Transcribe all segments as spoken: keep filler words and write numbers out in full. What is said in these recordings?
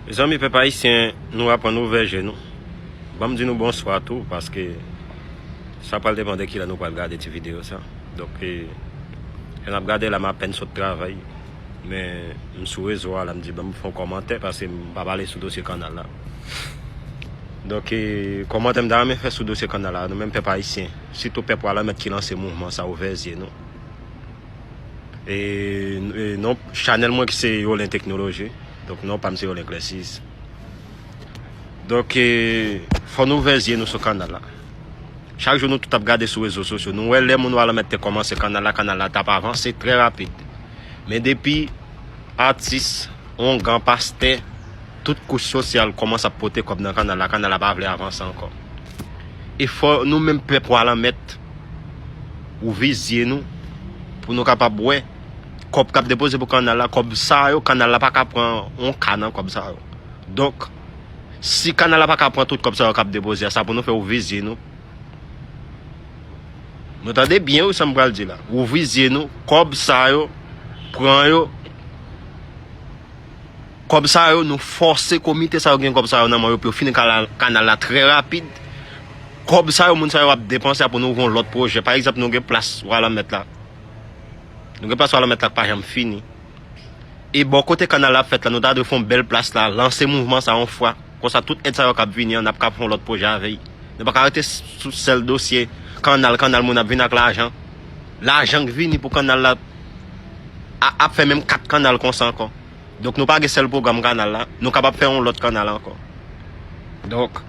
Mezanmi, pèp ayisyen, nou aprann ouvè je nou. Ban m di nou bonswa tou, paske sa pral depann de kilè nou pral gade ti videyo sa. Donk, e, lè n ap gade la, m apèn sot travay. Men, m sou rezo a la, m di, ban m fè yon kòmantè, paske m pa pale sou dosye kannal la. Donk, e, kòmantè m ta renmen fè sou dosye kannal la, nou menm pèp ayisyen, sitou pèp Walanmèt ki lanse mouvman sa, ouvè zye nou. E, e non, chanèl mwen ki se Yolen Teknoloji. Donk, non pa m se Yolen Klèsis. Donk, e, fò nou ouvè zye nou sou kannal la. Chak jou nou tout ap gade sou rezo sosyo. Nou wè lè moun Walanmèt te kòmanse kannal la, kannal la t ap avanse trè rapid. Men depi atis, ongan, pastè, tout kouch sosyal kòmanse ap pote kòb nan kannal la, kannal la pa vle avanse ankò. E fò nou menm pèp Walanmèt ouvè zye nou pou nou kapab wè kòb k ap depoze pou kannal la, kòb sa yo, kannal la pa ka pran yon ka nan kòb sa yo. Donk, si kannal la pa ka pran tout kòb sa yo k ap depoze a, sa pou nou fè ouvè zye nou. Nou tande byen wi sa m pral di la. Ouvè zye nou, kòb sa yo, pran yo. Kòb sa yo, nou fòse komite sa yo gen kòb sa yo nan men yo pou yo fini kanal, kanal la trè rapid. Kòb sa yo, moun sa yo ap depanse a pou nou ouvri yon lòt pwojè. Pa egzanp, nou gen plas Walanmèt la. Nou gen plas Walanmèt la k pa janm fini. E bò kote kanal la ap fèt la, nou ta dwe fè yon bèl plas la, lanse mouvman sa yon fwa. Konsa, tout èd sa yo k ap vini an, n ap ka fè yon lòt pwojè avè l. Nou pa ka rete sou sèl dosye kannal, kannal, moun ap vin ak lajan. Lajan k vini pou kannal la a, ap fè menm kat kannal konsa ankò. Donk, nou pa gen sèl pwogram kannal la, nou kapab fè yon lòt kannal ankò. Donk,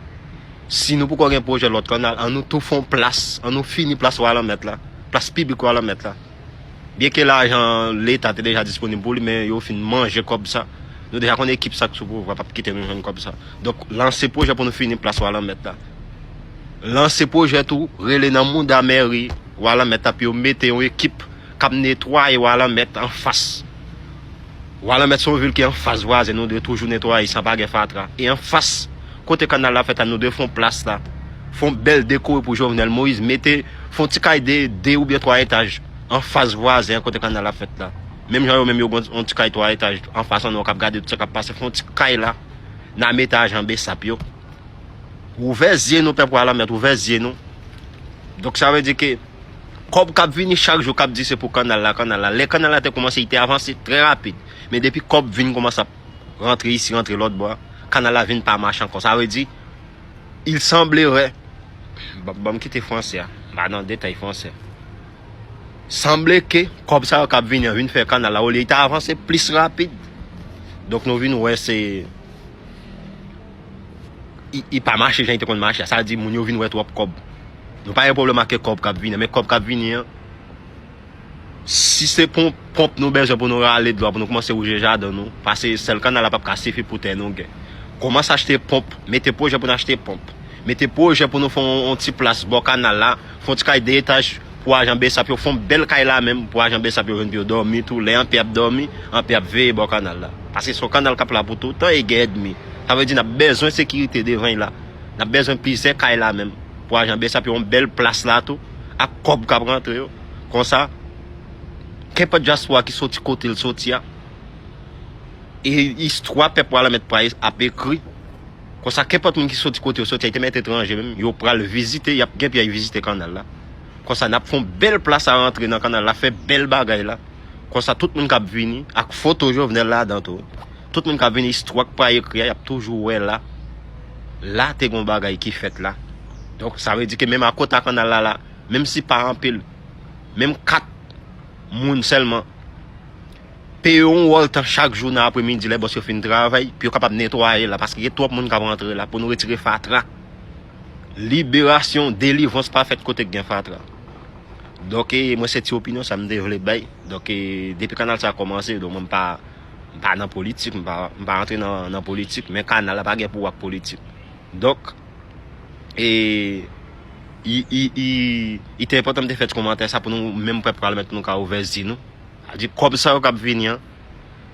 si nou poko gen pwojè lòt kannal, ann nou tou fè yon plas, ann nou fini plas Walanmèt la, plas piblik Walanmèt la. Byenke lajan Leta te deja disponib pou li, men yo fin manje kòb sa. Nou deja konn ekip sa k sou pouvwa p ap kite nou jwenn kòb sa. Donk, lanse pwojè pou nou fini plas Walanmèt la. Lanse pwojè tou, rele nan mouda mèri Walanmèt la pou yo mete yon ekip k ap netwaye Walanmèt anfas. Walanmèt se yon vil ki anfas vwazen, nou dwe toujou netwaye san pa gen fatra. E anfas kote kannal la fèt la, nou dwe fè yon plas la. Fè yon bèl dekore pou Jovenel Moïse, mete, fè yon ti kay de de oubyen twa etaj anfas vwazen an kote kannal la fèt la. Menm jan yo menm yo gen yon ti kay twa etaj anfas an nou k ap gade tout sa k ap pase, fè yon ti kay la nan etaj an Besap yo. Ouvè zye nou, pèp Walanmèt, ouvè zye nou. Donk, sa vle di ke kòb k ap vini chak jou k ap di se pou kannal la, kannal la. Lè kannal la te kòmanse, li te avanse trè rapid. Men depi kòb vin kòmanse ap rantre isi, rantre lòt bò a, kannal la vin pa mache ankò. Sa vle di, il semblerait, ban, ban m kite franse a, m pa nan detay franse. Sanble ke kòb sa yo k ap vini an vin fè kannal la, olye li ta avanse plis rapid. Donk, nou vin wè se li, li pa mache jan li te konn mache a. Sa di moun yo vin wè twòp kòb. Nou pa gen pwoblèm ak kòb k ap vini, men kòb k ap vini an, si se ponp, ponp nou bezwen pou nou rale dlo a, pou nou kòmanse wouje jaden nou, paske sèl kannal la p ap ka sifi pou tè nou gen. Kòmanse achte ponp, mete pwojè pou n achte ponp. Mete pwojè pou nou fè yon, yon ti plas bò kannal la, fè yon ti kay de etaj pou ajan Besap yo, fè yon bèl kay la menm pou ajan Besap yo jwenn pou yo dòmi tou. Lè anpè ap dòmi, anpè ap veye bò kannal la. Paske se yon kannal k ap la pou toutan e gen ènmi. Sa vle di n ap bezwen sekirite devan l la. N ap bezwen plizyè kay la menm pou ajan Besap yo, yon bèl plas la tou, ak kòb k ap rantre yo. Konsa, kenpòt dyaspora ki soti kote l soti a, e istwa pèp Walanmèt pral ap ekri. Konsa, kenpòt moun ki soti kote yo soti a, li te mèt etranje menm, yo pral vizite, y ap gen pye al vizite kannal la. Konsa, n ap fè yon bèl plas a rantre nan kannal la, fè bèl bagay la. Konsa, tout moun k ap vini, ak foto Jovenel ladan tou. Tout moun k ap vini, istwa k pral ekri a, y ap toujou wè la. La te gen yon bagay ki fèt la. Donk, sa vle di ke menm a kota kannal la, la, menm si pa anpil, menm kat moun sèlman, peye yon wòl tan chak jou nan apremidi lè bòs yo fin travay, pou yo kapab netwaye la, paske gen twòp moun k ap rantre la, pou nou retire fatra. Liberasyon, delivrans pa fèt kote k gen fatra. Donk, e, mwen se ti opinyon sa m te vle bay. Donk, e, depi kannal sa kòmanse, donk mwen m pa, m pa nan politik, m pa, m pa antre nan, nan politik, men kannal la pa gen pou wè ak politik. Donk, e, i, i, i, i te enpòtan m te fè ti kòmantè sa pou nou menm pèp Walanmèt pou nou ka ouvè zye nou. Sa di kòb sa yo k ap vini an,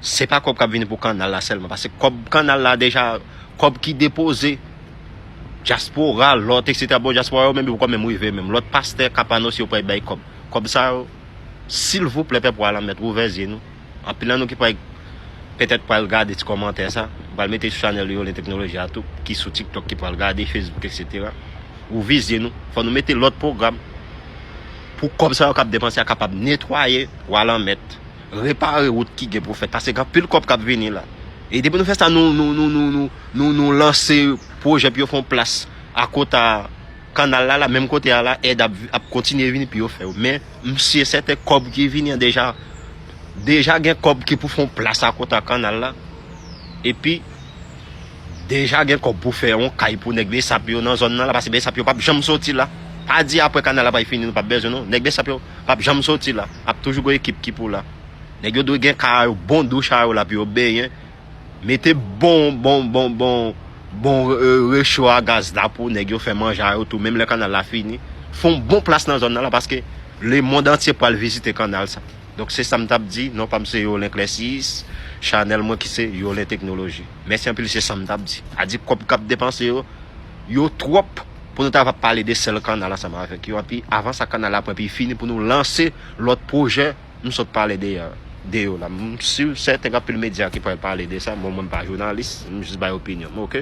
se pa kòb k ap vini pou kannal la sèlman, paske kòb kannal la deja, kòb ki depoze, dyaspora, lòt, etsetera. Bon, dyaspora yo menm, yo poko menm rive menm. Lòt pastè k ap anonse yo pral bay kòb. Kòb sa yo, silvouplè, pèp Walanmèt, ouvè zye nou. Anpil nan nou ki pral, petèt pral gade ti kòmantè sa. M pral mete sou chanèl Yolen Teknoloji a tou, ki sou TikTok, ki pral gade, Facebook, etsetera. Ou vizye nou. Fò nou mete lòt pwogram pou kòb sa yo k ap depanse a kapab netwaye Wa Lanmèt, repare wout ki gen pou fèt, paske gen anpil kòb k ap vini la. E depi nou fè sa, nou, nou, nou, nou, nou, nou, nou lanse pwojè pou yo fè yon plas akota kanal la, la, menm kote a la, èd ap, ap kontinye vini pou yo fè yo. Men, m si e sèten kòb ki vini an deja, deja gen kòb ki pou fè yon plas akota kanal la. Epi, deja gen kòb pou fè yon kay pou nèg Besap yo nan zòn nan la, paske Besap yo p ap janm soti la. Pa di apre kanal la pral fini, nou p ap bezwen nou. Nèg Besap yo p ap janm soti la. Ap toujou gen ekip ki pou la. Nèg yo dwe gen kay yo, bon douch a yo la pou yo benyen. Mete bon, bon, bon, bon, bon, e, recho a gaz la pou nèg yo fè manje a yo tou, menm lè kanal la fini. Fè yon bon plas nan zòn nan la, paske lemonn antye pral vizite kanal sa. Donk, se sa m t ap di. Non pa m se Yolen Clèsis, chanèl mwen ki se Yolen Teknoloji. Mèsi anpil, se sa m t ap di. A di kòb k ap depanse yo, yo twòp pou nou ta va pale de sèl kanal ansanm avèk yo. Epi, avan sa kanal la pran, epi fini pou nou lanse lòt pwojè, m sot pale de, de yo la. M si sèten gen anpil medya ki pral pale de sa. Bon, mwen m pa jounalis, m jis bay opinyon m, oke?